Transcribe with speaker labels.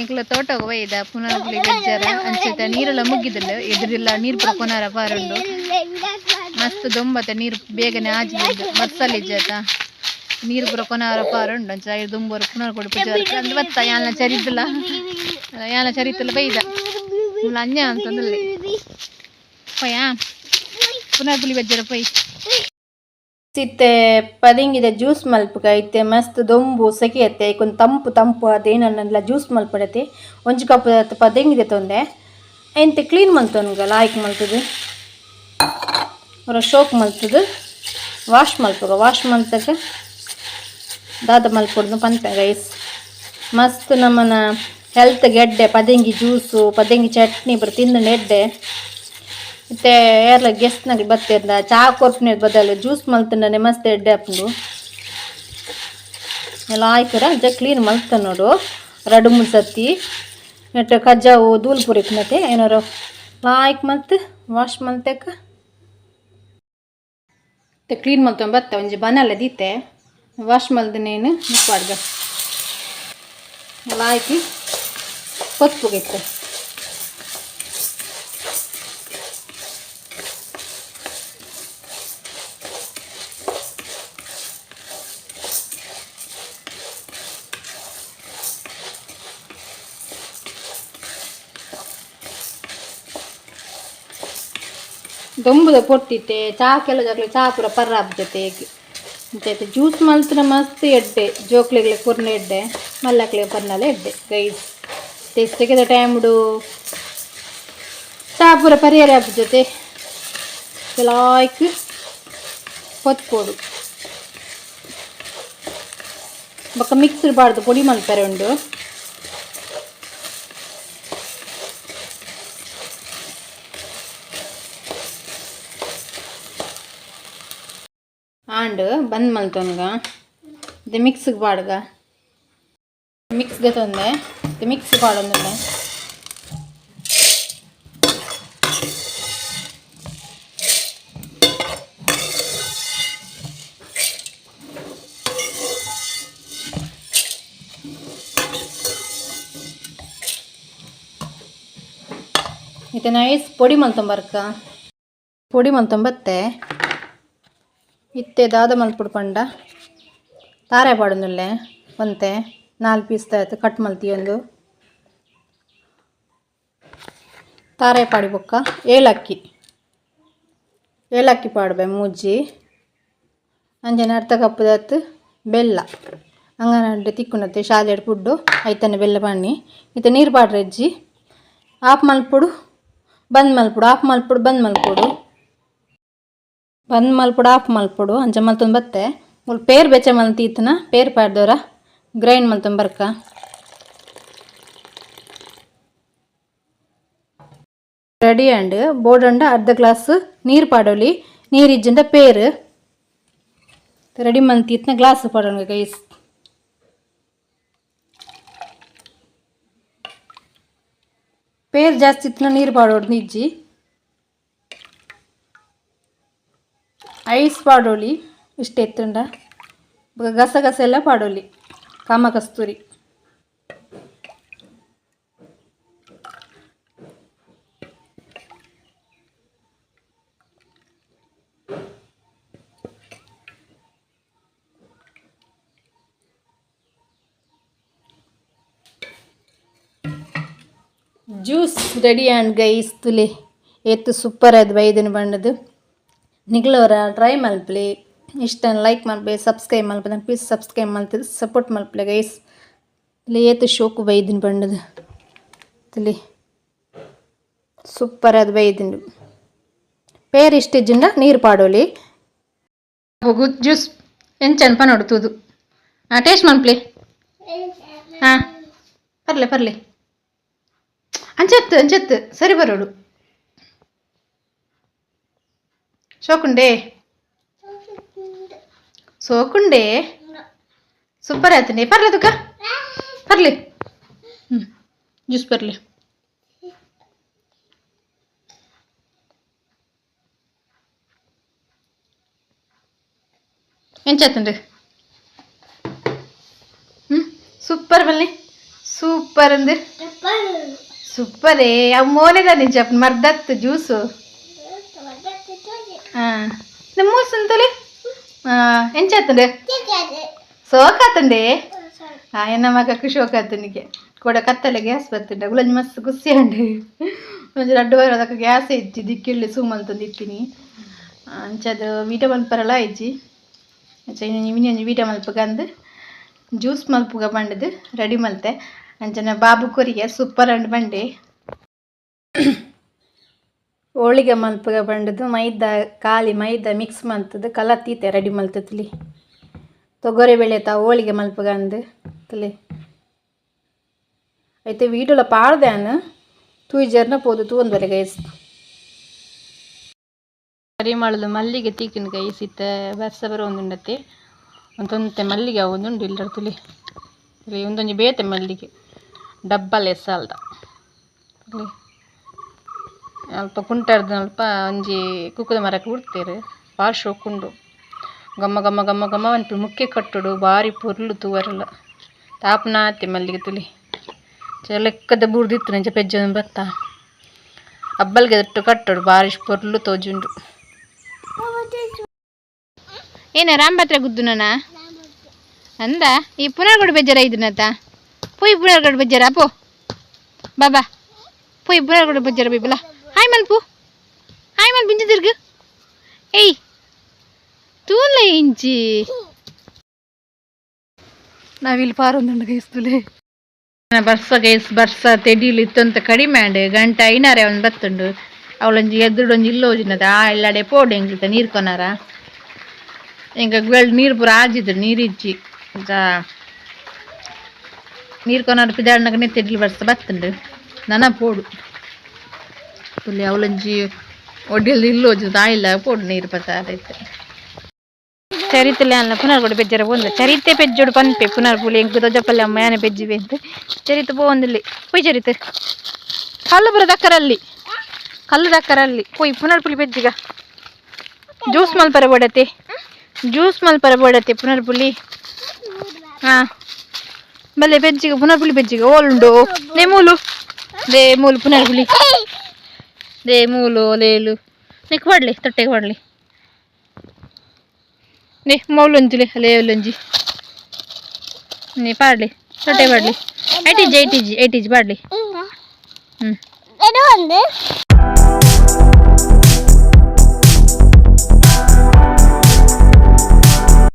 Speaker 1: ಎಂಕ್ಲ ತೋಟಗ್ ಬೈದ ಪುನರ್ಪುಳಿ ಬೆಜ್ಜಾರ ಅಂಚೆತ ನೀರೆಲ್ಲ ಮುಗ್ಗಿದುಂಡು ಎದುರಿಲ್ಲ ನೀರು ಪೂರ ಕೊನಾರ ಪಾರುಂಡು. ಮಸ್ತ್ ದೊಂಬತ್ತ ನೀರು ಬೇಗನೆ ಆಜಿದುಂಡು ಬರ್ಸಲ್ ಇಜ್ಜತ ನೀರು ಪೂರ ಕೊನಾರ ಪಾರುಂಡು. ಅಂಚ ಐರ್ ದುಂಬೋರು ಪುನರ್ ಕೊಡು ಪೂಜಾರ ಅಂದ್ ಬತ್ತ ಯಾನ್ಲ ಚರಿತುಲ ಯಾನ್ಲ ಚರಿತುಲ ಬೈದ ಮುಲ್ಲ ಅಂಜ ಅಂತಂದಲ್ಲಿ ಪೋಯಾ ಪುನರ್ಪುಳಿ ಬೆಜ್ಜಾರ ಪೋಯ್.
Speaker 2: ಇತ್ತೆ ಪದಿಂಗಿದ ಜ್ಯೂಸ್ ಮಲ್ಪುಗ. ಇತ್ತೆ ಮಸ್ತ್ ದೊಂಬು ಸೆಕೆ ಅತ್ತೆ ಐಕೊಂದು ತಂಪು ತಂಪು ಅದೇನನ್ನೆಲ್ಲ ಜ್ಯೂಸ್ ಮಲ್ಪಡತೆ. ಒಂಜಿ ಕಪ್ ಪದೆಂಗಿದ ತೊಂದೆ ಎಂತೆ ಕ್ಲೀನ್ ಮಲ್ತೊನ್ಗ ಲಾಯ್ಕ್ ಮಲ್ತದು ಒರ ಶೋಕ್ ಮಲ್ತದು ವಾಶ್ ಮಲ್ಪುಗ. ವಾಶ್ ಮಲ್ತಕ ದಾದ ಮಲ್ಪೊಡ್ದು ಪನ್ಪೆ ಗೈಸ್. ಮಸ್ತ್ ನಮ್ಮನ ಹೆಲ್ತ್ ಗೆಡ್ಡೆ ಪದೆಂಗಿ ಜ್ಯೂಸು ಪದೆಂಗಿ ಚಟ್ನಿ ಪೂರ ತಿಂದು ಎಡ್ಡೆ. ಇತ್ತೆ ಏರ್ಲ ಗೆಸ್ಟ್ನಕ್ಲು ಬತ್ತೆರ್ದ ಚಾ ಕೊರ್ಪಿನ ಬದಲು ಜ್ಯೂಸ್ ಮಲ್ತುಂಡನೆ ಮಸ್ತ್ ಎಡ್ಡೆ ಆಪುಂಡು. ಲಾಯ್ಕರ ಅಂಚ ಕ್ಲೀನ್ ಮಲ್ತ ನೋಡು ರಡ್ಡ್ ಮೂಜಿ ಸರ್ತಿ ನೆಟ್ ಕಜ್ಜಾವು ದೂಲು ಪೂರ ಇಪ್ಪುನತೆ ಏನಾರು ಲಾಯ್ಕ್ ಮಲ್ತ್ ವಾಶ್ ಮಲ್ತೆಕ. ಇತ್ತೆ ಕ್ಲೀನ್ ಮಲ್ತೊಂದು ಬತ್ತೆ ಒಂಜಿ ಬನಲೆ ದೀತೆ ವಾಶ್ ಮಲ್ದಿನೇನು ಮುಪ್ಪಾಡ್ಗ ಲಾಯ್ಕಿ ಪೊತ್ಪುಗ ಇತ್ತೆ. ದೊಂಬುದ ಪೊರ್ತಿತ್ತೆ ಚಾ ಕೆಲವು ಜಕ್ಲೆ ಚಾ ಪೂರ ಪರ್ರಾಪ್ ಜೊತೆಗೆ ಅಂಚ ಜ್ಯೂಸ್ ಮಲ್ತುನ ಮಸ್ತ್ ಎಡ್ಡೆ ಜೋಕ್ಲೆಗ್ಲ ಕೊರ್ನ ಎಡ್ಡೆ ಮಲ್ಲಕ್ಲೆ ಪರ್ನಲ ಎಡ್ಡೆ ಗೈಸ್. ಸೆಕೆದ ಟೈಮ್ಡು ಚಾ ಪೂರ ಪರಿಯರೆ ಆಪ್ ಜೊತೆ ಲಾಯ್ಕ್ ಪೊತ್ಪೊಡು ಬೊಕ್ಕ ಮಿಕ್ಸರ್ ಪಾಡ್ದು ಪೊಡಿ ಮಲ್ಪೆರೆ ಉಂಡು. ಆಂಡ್ ಬಂದ್ ಮಲ್ತೊನ್ಗ ಇದು ಮಿಕ್ಸ್ಗೆ ಪಾಡ್ಗ ಮಿಕ್ಸ್ ದೆತೊಂದೆ ಇದು ಮಿಕ್ಸ್ ಪಾಡೊಂದುಲ್ಲೆ. ಇತ್ತೆ ನೈಸ್ ಪೊಡಿ ಮಲ್ತೊಂಬರ್ಕ ಪೊಡಿ ಮಲ್ತೊಂಬತ್ತೆ. ಇತ್ತೆ ದಾದ ಮಲ್ಪೊಡು ಪಂಡ ತಾರೆ ಪಾಡೊಂದುಲ್ಲೆ ಒಂತೆ ನಾಲ್ ಪೀಸ್ ಆಯ್ತು ಕಟ್ ಮಲ್ತಿಯೊಂದು ತಾರೆ ಪಾಡಿ ಬೊಕ್ಕ ಏಲಕ್ಕಿ ಏಲಕ್ಕಿ ಪಾಡ್ಬೆ ಮೂಜಿ ಅಂಚನೆ ಅರ್ಧ ಕಪ್ಪುದಾತ್ ಬೆಲ್ಲ ಅಂಗನಡ್ ತಿಕ್ಕುನತೆ ಶಾಲೆಡ್ ಫುಡ್ಡು ಐತನೆ ಬೆಲ್ಲ ಪಾಡ್ನಿ. ಇತ್ತೆ ನೀರು ಪಾಡ್ರೆಜ್ಜಿ ಆಫ್ ಮಲ್ಪೊಡು ಬಂದ್ ಮಲ್ಪೊಡು ಆಫ್ ಮಲ್ಪೊಡು ಬಂದ್ ಮಲ್ಪೊಡು ಬಂದ್ ಮಲ್ಪೊಡು ಆಫ್ ಮಲ್ಪೊಡು ಅಂಚ ಮಲ್ತೊಂದು ಬತ್ತೆ. ಮುಲ್ ಪೇರ್ ಬೆಚ್ಚ ಮಲ್ತಿತ್ತನ ಪೇರ್ ಪಾಡ್ದವರ ಗ್ರೈಂಡ್ ಮಲ್ತೊಂದು ಬರ್ಕ. ರೆಡಿ ಆಂಡ್ ಬೋಡಂಡ ಅರ್ಧ ಗ್ಲಾಸ್ ನೀರು ಪಾಡೊಲಿ ನೀರು ಇಜ್ಜಿಂಡ ಪೇರ್ ರೆಡಿ ಮಲ್ತಿತ್ನ ಗ್ಲಾಸ್ ಪಾಡೊನ್ಗ ಗೈಸ್. ಪೇರ್ ಜಾಸ್ತಿ ಇತ್ತಿನ ನೀರು ಪಾಡೊಡು ಇಜ್ಜಿ. ಐಸ್ ಪಾಡೊಲಿ ಇಷ್ಟ ಎತ್ತುಂಡ ಬೊಕ ಗಸಗಸೆ ಎಲ್ಲ ಪಾಡೊಲಿ ಕಾಮ ಕಸ್ತೂರಿ. Juice ready and guys. ತುಲೆ ಏತ್ ಸೂಪರ್ ಆದ್ ಬೈದಿನ ಬಣ್ಣದು. ನಿಗ್ಲವರ ಟ್ರೈ ಮಲ್ಪಲೆ. ಇಷ್ಟ ಲೈಕ್ ಮಲ್ಪಲೆ ಸಬ್ಸ್ಕ್ರೈಬ್ ಮಲ್ಪಲೆ ಪ್ಲೀಸ್ ಸಬ್ಸ್ಕ್ರೈಬ್ ಮಲ್ತದು ಸಪೋರ್ಟ್ ಮಲ್ಪಲೆ ಗೈಸ್. ತುಲೆ ಏತ್ ಶೋಕು ಬೈದಿನ ಬಣ್ಣದು ತುಲೆ ಸೂಪರ್ ಆದ್ ಬೈದಿಂಡು. ಪೇರ್ ಇಷ್ಟ ಇಜ್ಜಿಂಡ ನೀರು ಪಾಡೊಲಿ. ಹೋಗು ಜ್ಯೂಸ್ ಎಂಚನ್ ಪನೊಡು ತೂದು ಹಾಂ ಟೇಸ್ಟ್ ಮನ್ಪ್ಲೆ. ಹಾಂ ಪರ್ಲೆ ಪರ್ಲೆ ಅಂಚತ್ತು ಅಂಚತ್ತು ಸರಿ ಬರೋಡು ಶೋಕುಂಡೆ ಸೋಕುಂಡೆ ಸೂಪರ್ ಆಯ್ತಂಡೆ ಪರ್ಲೆ ತುಕ ಪರ್ಲೆ ಹ್ಞೂ ಜ್ಯೂಸ್ ಪರ್ಲೆ. ಎಂಚಾತಂಡ್ರಿ ಹ್ಞೂ ಸೂಪರ್ ಬನ್ನಿ ಸೂಪರ್ ಅಂದೆ.
Speaker 1: ಸೂಪರೇ. ಅವು ಮೋನೆದ ನಿಜ ಮರ್ದತ್ತು ಜ್ಯೂಸು. ಹಾಂ, ಮೂಸಂತಲೇ ಎಂಚಾತಂಡೆ ಸೋಕಾತಂಡೆ. ಎನ್ನ ಮಗಕ್ಕೆ ಶೋಕಾತನಿಗೆ ಕೂಡ ಕತ್ತಲೆ ಗ್ಯಾಸ್ ಬತ್ತುಂಡ. ಗುಲಂಜಿ ಮಸ್ತ್ ಖುಷಿ ಅಂಡು. ಒಂಜಿ ರಡ್ಡು ವಾರ ಅದಕ್ಕೆ ಗ್ಯಾಸ್ ಇಜ್ಜಿ, ದಿಕ್ಕಿಳ್ಳಿ ಸೂಮಲ್ತಂದು ಇತ್ತೀನಿ. ಅಂಚದು ವೀಟ ಮಲ್ಪರಲ ಇಜ್ಜಿ. ಅಂಚ ಇನ್ನೊಂಜಿ ಒಂಜಿ ವೀಟ ಮಲ್ಪುಗಂದು ಜ್ಯೂಸ್ ಮಲ್ಪುಗ ಪಂಡದು ರೆಡಿ ಮಲ್ತೆ. ಅಂಚನೆ ಬಾಬು ಕೊರಿಗೆ ಸೂಪರ್ ಅಂಡ್ ಬಂಡೆ.
Speaker 2: ಹೋಳಿಗೆ ಮಲ್ಪುಗ ಪಂಡದು ಮೈದಾ, ಖಾಲಿ ಮೈದಾ ಮಿಕ್ಸ್ ಮಲ್ತದು ಕಲತ್ತೀತೆ ರೆಡಿ ಮಲ್ತುಲಿ. ತೊಗರಿ ಬೇಳೆತ ಹೋಳಿಗೆ ಮಲ್ಪುಗ ಅಂದು ತುಲಿ. ಐತೆ ವೀಡಿಯೋಲ ಪಾಡ್ದೆ ಅನ್ ತೂಯ್ಜರ್ನ ಪೋದು ತೂವೊಂದು ಗೈಸ್.
Speaker 1: ಪರಿಮಳದ ಮಲ್ಲಿಗೆ ತೀಕಿನ ಗೈಸ್. ಇತ್ತ ಬರ್ಸ ಬರೋಂದುಂಡತೆ. ಒಂತೊಂತೆ ಮಲ್ಲಿಗೆ ಒಂದುಂಡು ಇಲ್ಲರ ತುಲಿ. ಇಲ್ಲಿ ಒಂದೊಂಜಿ ಬೇತೆ ಮಲ್ಲಿಗೆ ಡಬ್ಬಲ್ ಎಸ್ಸಾಲ್ದ. ಇಲ್ಲಿ ಅಲ್ಪ ಕುಂಟಾರ್ದ ಅಲ್ಪ ಒಂಜಿ ಕುಕ್ಕುದ ಮರಕ್ಕೆ ಬಿಡ್ತೇರು. ಭಾರಿ ಶೋಕುಂಡು. ಘಮ ಘಮ ಘಮ ಘಮ ಅನ್ಪಿ ಮುಕ್ಕೆ ಕಟ್ಟುಡು. ಬಾರಿ ಪೊರ್ಲು ತೂವರೆಲ್ಲ. ತಾಪನಾತೆ ಮಲ್ಲಿಗೆ ತುಲಿ. ಲೆಕ್ಕದ ಬೂರ್ದಿತ್ತು ನಂಚ ಪೆಜ್ಜ ಬತ್ತ ಅಬ್ಬಲ್ಗೆ ದಟ್ಟು ಕಟ್ಟೋಡು. ಬಾರಿ ಪೊರ್ಲು ತೋಜುಂಡು. ಏನ ರಾಮಭದ್ರ ಗುದ್ದುನನ ಅಂದ ಈ ಪುನರ್ಗಡು ಬೇಜಾರ ಇದನ್ನತ. ಪೋಯ್ ಪುನರ್ಗಡು ಬೇಜಾರ ಪೋ ಬಾಬಾ. ಪೋಯ್ ಪುನರ್ಗಡು ಬೇಜಾರ ಬೀಬಲ. Hi ಮಲ್ಪು, hi ಮಲ್ಪು. ಇಂಚಿ ತಿರ್ಗು. ಏಯ್, ತೂಲ ಇಂಚಿ. ನಾವಿಲ್ಲಿ ಪಾರೊಂದುಂಡು ಗೈಸ್ತುಲೆ. ಬರ್ಸ ಗೈಸ್, ಬರ್ಸ. ತೆಡಿಲು ಇತ್ತಂತ ಕಡಿಮೆ ಆಂಡ್. ಗಂಟೆ ಐನಾರೆ ಒಂದು ಬತ್ತುಂಡು. ಅವಳೊಂಜಿ ಎದುರುಡೊಂಜಿ ಇಲ್ಲೋಜಿನದ ಆ ಇಲ್ಲಡೆ ಪೋಡು ಎಂಕ್ಲಿತ ನೀರು ಕೊನಾರ. ಎಂಕ ಗುವೆಲ್ ನೀರು ಪೂರ ಆಜಿದ್ರು, ನೀರು ಇಜ್ಜಿ. ನೀರು ಕೊನಾರ ಪಿದಾಡ್ನಗನೆ ತೆಡಿಲು ಬರ್ಸ ಬತ್ತುಂಡು. ನನ ಪೋಡು ತುಲಿ. ಅವಳೊಂಜಿ ಒಡ್ಡಿಯಲ್ಲಿ ಇಲ್ಲೋಜು ತಾಯಿಲ್ಲ ಪೋಡು ನೀರು ಬತ್ತಾರೈತೆ. ಚರಿತ್ರೆ ಅಲ್ಲ ಪುನರ್ ಕೂಡ ಬೆಜ್ಜರ ಒಂದು ಚರಿತೆ ಪೆಜ್ಜೋಡು ಪನ್ಪೆ ಪುನರ್ ಪುಲಿ. ಎಂಕ್ ದೊಜಪಲ್ಲೆ ಅಮ್ಮ ಯಾನೆ ಪೆಜ್ಜಿವೆ ಅಂತ. ಚರಿತೆ ಪೋವೊಂದಿಲ್ಲಿ. ಪೊಯ್ ಚರಿತೆ, ಕಲ್ಲು ಬರ ದಕ್ಕರಲ್ಲಿ, ಕಲ್ಲು ದಕ್ಕರಲ್ಲಿ. ಪೊಯ್ ಪುನರ್ ಪುಲಿ ಪೆಜ್ಜಿಗ. ಜ್ಯೂಸ್ ಮಲ್ಪರ ಬೋಡತೆ, ಜ್ಯೂಸ್ ಮಲ್ಪರ ಬೋಡತೆ ಪುನರ್ ಪುಲಿ. ಹಾ, ಬಲ್ಲೆ ಪೆಜ್ಜಿಗ, ಪುನರ್ ಪುಲಿ ಪೆಜ್ಜಿಗ. ಓಲುಂಡು ನೇ ಮೂಲು they ಮೂಲು ಪುನರ್ ಪುಲಿ they ಮೂಲು ಲೇಲು. ನಿಕ್ ಪಡ್ಲಿ, ತೊಟ್ಟೆಗೆ ಪಡ್ಲಿ. ನೇ ಮೌಲೊಂಜಿಲೆ ಲೇಲೊಂಜಿ. ನೇ ಪಾಡ್ಲಿ, ತೊಟ್ಟೆ ಪಾಡ್ಲಿ. ಐಟಿಜಿ ಐಟಿಜಿ ಐಟಿಜಿ ಪಾಡ್ಲಿ. ಹ್ಞೂ.